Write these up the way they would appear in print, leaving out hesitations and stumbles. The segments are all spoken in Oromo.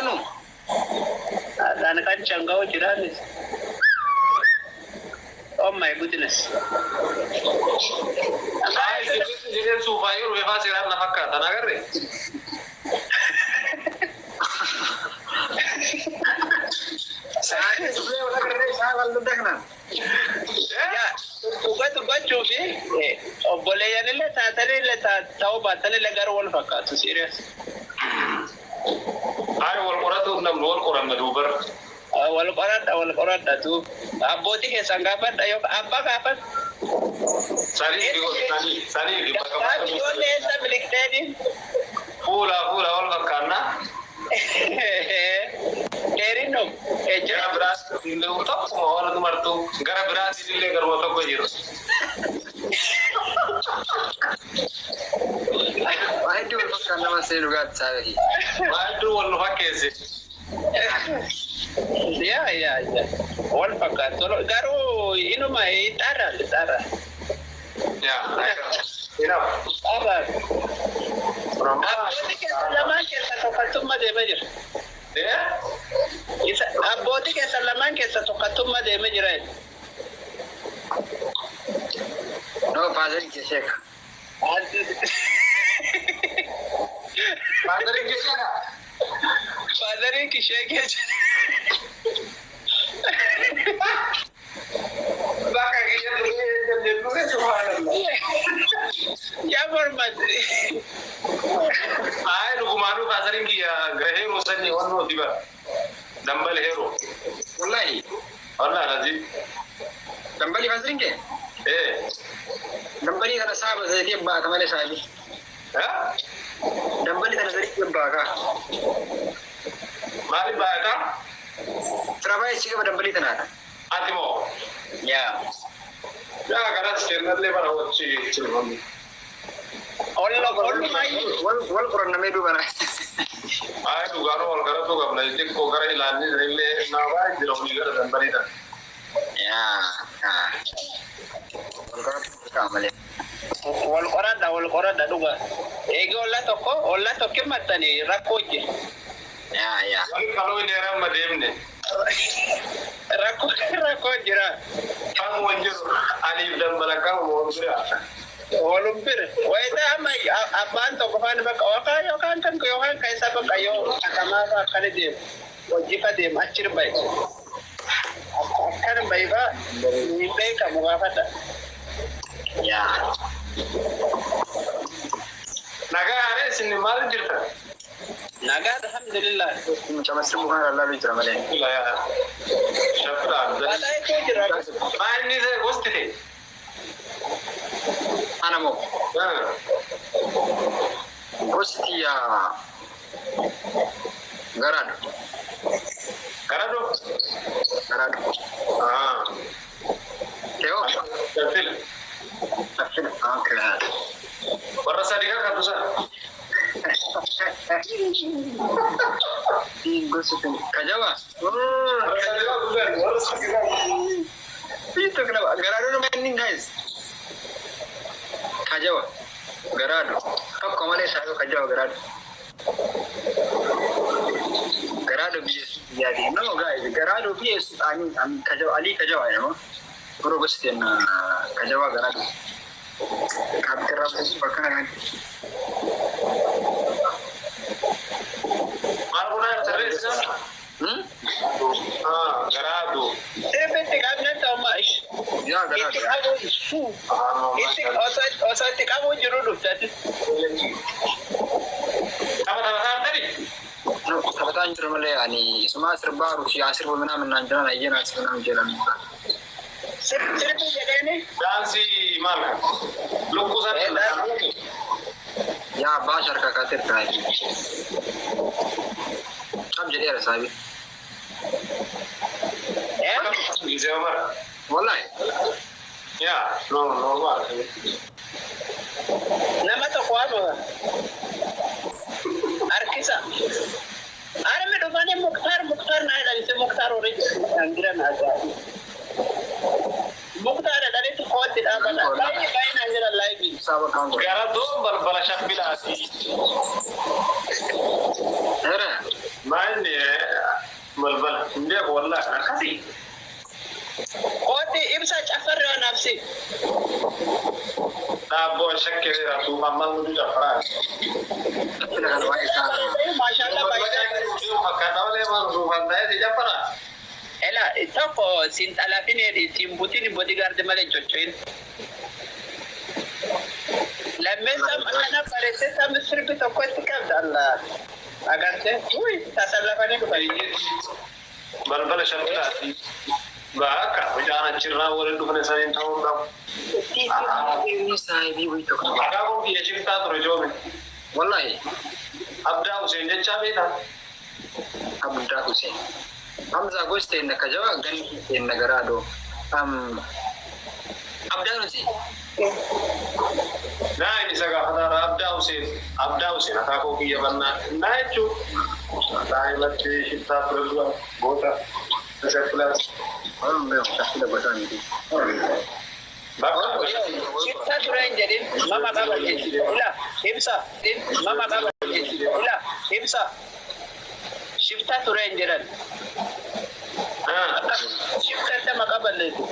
qorannu. Kan kan canga'u jiraanis. Oh my goodness. Ay, jedheen suufaayee dhufe faa seeraan na fakkaata na agarre. Sa'aatii dhufee wal agarree isaa wal dadaknaan. Yaa, dhuga dubbachuu fi obboleeyyanillee taatanillee ta'uu baatanillee garuu wal fakkaatu, serious. Ay, wal qoratuuf namni wal qoranna duubarra. Wal qoradha, wal qoradha duub. Abbootii keessan gaafadha yookaan abbaa gaafadha. Sanii fi sanii sanii fi bakka Gaafi ijoollee eessa miliqxeeni? Fuula fuula wal fakkaanna. Dheerinno Gara ejjera. biraatti illee tokkuma wal martu, gara biraatti illee garuma tokko jiru. Waa hedduu wal fakkaan nama see dhugaatti saabeeki. Waa hedduu wal nu fakkeesse. Yaa. Wal fakkaatu. Garuu inuma xaarra xaarra. Yaa, enough. Xaarra. Abbootii keessa lamaan keessa tokkottummaa deemee jira. Eh? Isa abbootii keessa lamaan keessa tokkottummaa deemee jira. No, fatheriin kee sheeka. Fatheriin kee sheeka? Fatheriin kishee keessa. Bakka kiyya turee jedhu, subhaanallah. Yaa mormatti. Ay, dhugumaanuu fatheriin kiyya heeroo sanyii wannoo diba. Dambal heeroo. Wallahi. Wallah lazim. Dambalii fatheriin kee? Eh. Dambalii kana saaba zayitii baaka malee saabi. Ha? Dambalii kana zayitii baaka. Maaliif baay'ataa? Fira baay'ee si qaba dambalii tanaadha. Ati moo? Yaa. Yaa, kanas kennallee bara hojii jechuudha. Ollumayyuu. Wal wal qorannamee duuba na. Ay, dhugaanuu wal garatuu qabna, xiqqoo gara ilaalni illee naa baay'ee jira olii gara dambalii tana. Yaa. Yaa. Wal qoratu qaba malee. Wal qoradha, wal qoradha dhuga. Eegi olla tokko olla tokko mattanii rakkoo jira. Yaa yaa. Wali kaloo inni amma deemne. Rakkoo rakkoo jira. Kan wal jiru aniif dambala kan wal bira. Walum bira. Wayita amma abbaan tokko faana bakka yookaan yookaan kan yookaan kan isa bakka yoo katamaa fa'aa akkana deemu hojii fa deemu achi bahe. Akkana bahe fa'aa hin beekamu gaafadha. Yaa. Nagaa haaree, isin maal jirtan? Nagaa, alhamdulillah. Mucaa sirbu kana lallaaluu jira malee. Yaa. Shafiraan. Balaa jira. Maal inni gosti ta'e? Ana moo gosti yaa garaadha. Garadoo? Garaadha. Teewoo. Shafila. Affina. Okay. Warra sadii kan qabdu sana. Gosti kun kajawa. Warra sadii kan qabdu, warra sadii kan qabdu. Itu kenapa? Garaadho nama inni, guys. Kajawa. Garaadho. Tokko malee saayoo kajawa garaadho. Garaadho biyya biyyaati. No, guys, garaadho biyya ani ani kajawa Ali kajawa jedhama. Yeroo gosti kajawa garaadho. Kaapteerraa bakka kanatti. Maal godhaa sirreessa? Garaadho. Sirbitti qabne ta'ummaa ishi. Yaa Itti garaadho. qabu itti osoo itti qabu jiru dhuftati. Tapha taphataa artani? Taphataa hin jiru malee ani isuma sirbaa ruufi yaa sirbu minaa minnaan jiran ayyana sirbu minaan jedhan. Sirbi jedheeni. Daansii maal kan? Lukkuu sana. Yaa abbaa sharka kaateerta. Qab jedheera saabi. Eh? Gisee mara. Wallahi. Yaa, no, normal. Nama tokko waama. Harkisa. Armi dhufanii Muktaar Muktaar naa jedhanisi Muktaar horii jira naa jedhan. Muktaar jedhanitti kootti dhaabata. Baay'ee baay'ee naan jedhan live. Saaba kaan godhe. Garadoo balbala shaffilaati. Era. Maayini balbala hin beeku wallaahi akkasii. Kooti ibsa cafarri waan absi. Dhaabboon shakkireera suufaan maal nuti cafaraa. Fila kana waa'ee isaa. Maashaallah baay'ee. Fakkaata malee maal suufaan ta'ee si cafaraa. Ela tokko siin xalafin siin butin bodyguard malee hin socho'in. Lammeessa kana bareessee sabni sirbi tokkotti qabda Allah. Agartee uy tasallafanii dhufan. Balbala shakkilaati. Bakka mucaan achirraa waliin dhufne saniin ta'uu dhabu. Saahibii wayii tokko. Akaakuun biyya shiftaa ture joome. Wallahi. Abdaa Hussein jechaa beektaa? Abdaa Hussein. Hamza gosti na kajawa gani na garaado. Abdaa Hussein. Naa inni isa gaafataara Abdaa Hussein. Abdaa Hussein akaakuu kiyya bannaa. Naa jechuun daa'imatti shiftaa ture dura goota shakkilaati. Waan beeku shakkila gosaa miti. Bakka Shifta ture hin jedhin mama qaba jechi. Ila ibsa mama qaba jechi. Ila ibsa. Shifta ture hin jedhan. Shifta nama qaballeetu.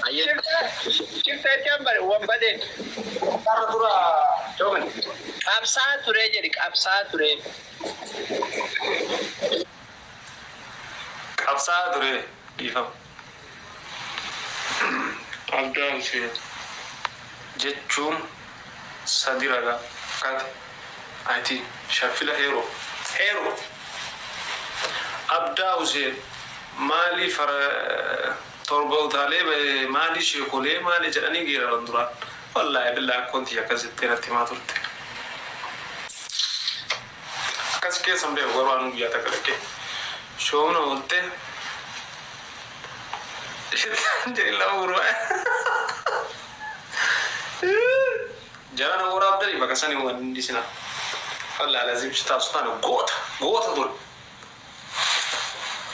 Ayyee. Shifta jechaan bare wambadeen. Karra dura joome. Qabsaa ture jedhi, qabsaa ture. Qabsaa ture dhiifama. Abdaa Hussein jechuun sadi ragaa kate ati shaffila heeroo heeroo Abdaa Hussein maali fara torba utaalee maali sheekolee maali jedhanii geeraran duraan, wallaahi billaa akkoonti akkasitti natti himaa turte. Akkas keessan beeku garuu anu guyyaa takka dhaqee shoomna oolte jedhi lama gurbaa jarana waraabdanii bakka sanii waan inni sina wallaahi lazim taasisu taane goota goota ture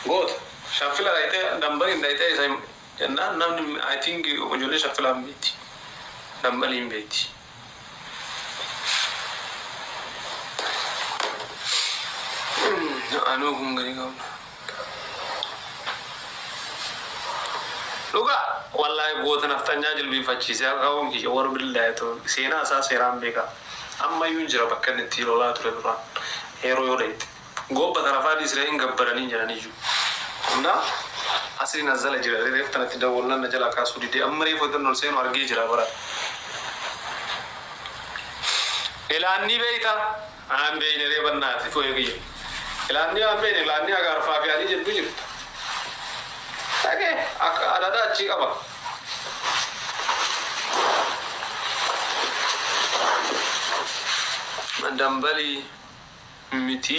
goota shaffila dhayitee dambaliin dhayitee isa jennaan namni, I think, ijoollee shaffilaan beekti, dambaliin beekti. Anuu kun gadi qabna. Dhugaa wallaahi goota nafxanyaa jilbiinfachiisee akaawwan kiyya warra billaahi ta'u seenaa isaa seeraan beeka. Ammayyuu hin jira bakka inni itti lolaa ture duraan yeroo yoo dhayitte. Goobba tarafaa dhiisiree hin gabbaranii jedhaniyyuu. Na asii nazzala jira, reef tanatti dawwallan na jalaa kaasuu didee amma reefu itti ol seenu argee jira bara. Ilaannii beeyta? Aan beeyne ree bannaati fu'ee kiyya. Ilaannii aan beeyne, ilaannii agaarfaa fi alii jedhu jirta. Dhagee akka adadaa achii qaba. Dambalii miti.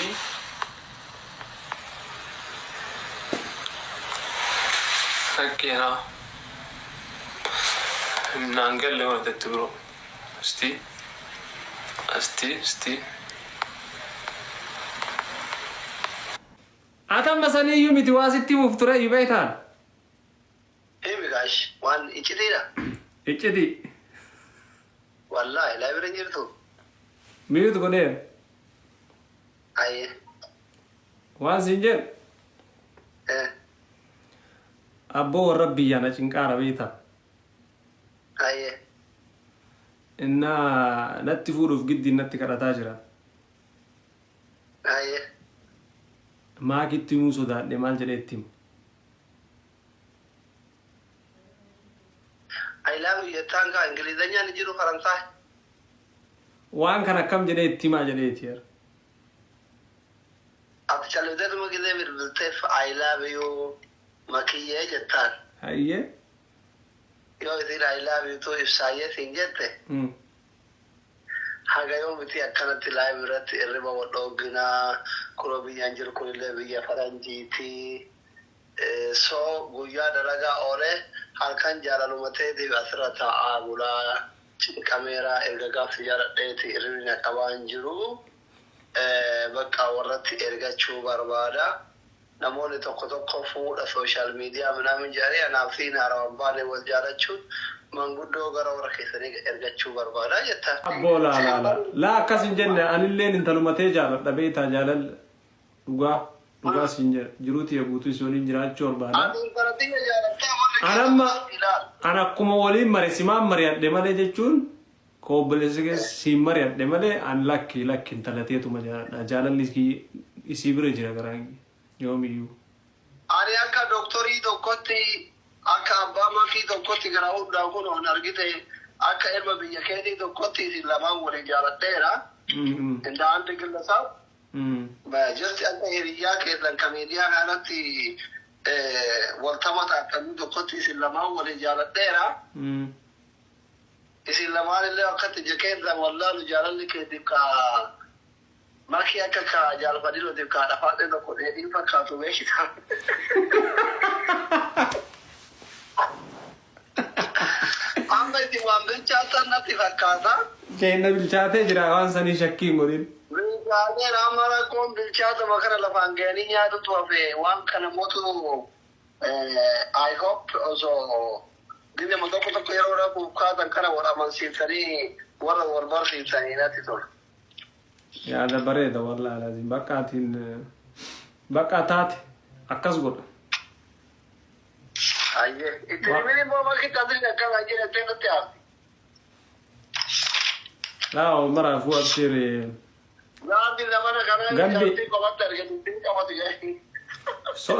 Fakkeenyaa. Naan galle waan itti biroo. Asti. Asti. Asti. Atamma saniyyuu miti, waa sitti himuuf ture iyyuu beektaan. Himi gaash, waan iccitiidha. Icciti. Wallaahi live irra hin jirtu. Mute godhee. Ayyee. Waan siin jedhu. Abboo warra biyyaa na cinqaara beektaa. Ayyee. Innaa natti fuudhuuf giddiin natti kadhataa jira. Ayyee. Maakitti himuu sodaadhe, maal jedhee itti himu? I love you jettaan kaa, Ingilizanyaan hin jiru, Faransaay. Waan kana akkam jedhee itti himaa jedheeti jira. Ati califteetuma gisee bilbilteef "I love you makiyyee" jettaan. Hayyee. Yoo isiin "I love you too ibsaayyee" siin jette, haga yoomiti akkanatti live irratti irriba wadhoogginaa? Kunoo biyyaan jiru kunillee biyya faranjiiti. So guyyaa dalagaa oolee halkan jaalaluma ta'eetiif asirra taa'aa bulaa cinqameera, erga gaafsi jaaladheeti irribni na qabaa hin jiru. Bakka warratti ergachuu barbaada. Namoonni tokko tokko fuudha social media minaamin jedhanii anaaf siin haarawan baane wal jaalachuun manguddoo gara warra keessanii ergachuu barbaada jetta. Abboo laa laa laa laa akkas hin jenne anilleen intaluma tee jaaladha beektaa jaalal dhugaa dhugaa siin jedha jiruu tiyya guutuu si waliin jiraachuu barbaada. Ati intala tiyya jaalattee warri An keessan amma ilaal. an akkuma waliin mare simaan mari'adhe malee jechuun koo obboleessa keessa siin mari'adhe malee an lakki lakki intala teetuma jaaladha jaalalli isii bira jira garaan yoomiyyuu. Ani akka doktorii tokkotti akka abbaa makii tokkotti gara hundaa kun on argite akka ilma biyya keetii tokkotti isin lamaan waliin jaaladheera. Inda andi gillasaa. Just akka hiriyyaa keessan ka miidiyaa kanatti waltama taatanii tokkotti isin lamaan waliin jaaladheera. Isin lamaan illee akkatti ija keessan wallaalu jaalalli keetiif ka makii akka ka jaalfadilootiif ka dhafaadhee tokko dheedhiin fakkaatu beekita. Amma isin waan bilchaatan natti fakkaata. Keenya bilchaatee jira waan sanii shakkii hin godhin. Bilchaateera amma rakkoon bilchaatuma kana lafaan ga'anii nyaatutu hafe waan kana mootu I hope osoo dhibema tokko tokko yeroo dhaquuf kaatan kana wal amansiisanii warra wal barsiisanii natti tola. Yaada bareeda wallaahi laazim bakka atiin bakka taate akkas godha. Ayyee itti himin immoo bakki taasifni akkana jedhattee nutti haati. Laa maraafuu abshir Gaanti zamana kana Gandi. jaartii qofatti argatu ittiin qabatu jedhanii. So